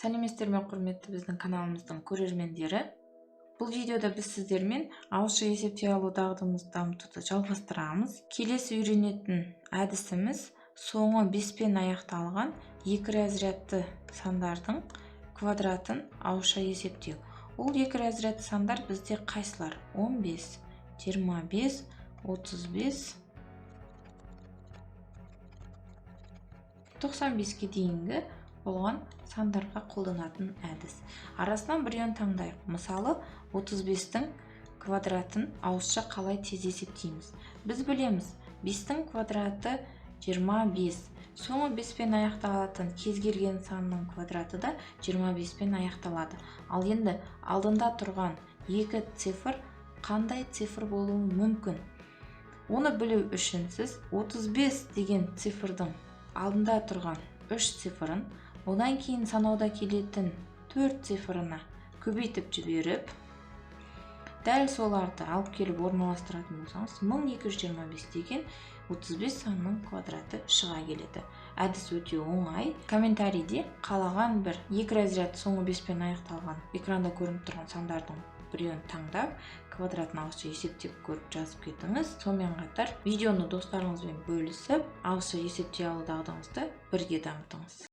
Сәлеметсіздер ме, құрметті біздің каналымыздың көрермендері! Бұл видеода біз сіздермен ауызша есептей алу дағдымызды дамытуды жалғастырамыз. Келесі үйренетін әдісіміз – соңы 5-пен аяқталған екі разрядты сандардың квадратын ауызша есептеу. Ол екі разрядты сандар бізде қайсылар? 15, 25, 35, 95-ке дейінгі болған сандарға қолданатын әдіс. Арасынан біреуін таңдайық. Мысалы, 35-тің квадратын ауызша қалай тез есептейміз? Біз білеміз, 5-тің квадраты 25. Соңы 5-пен аяқталатын кез келген санның квадраты да 25-пен аяқталады. Ал енді алдында тұрған екі цифр қандай цифр болуы мүмкін? Оны білу үшін сіз 35 деген цифрдың алдында тұрған 3 цифрын одан кейін санауда келетін 4 цифрына көбейтіп жіберіп, дәл соларды алып келіп орналастыратын болсаңыз, 1225 деген 35 санның квадраты шыға келеді. Әдіс өте оңай. Комментарийде қалаған бір екі разряд соңы 5-пен аяқталған экранда көрініп тұрған сандардың біреуін таңдап, квадратын ауызша есептеп көріп, жазып кетіңіз. Сонымен қатар видеоны достарыңызбен бөлісіп, ауызша есептей алу дағдыңызды бірге дамытыңыз.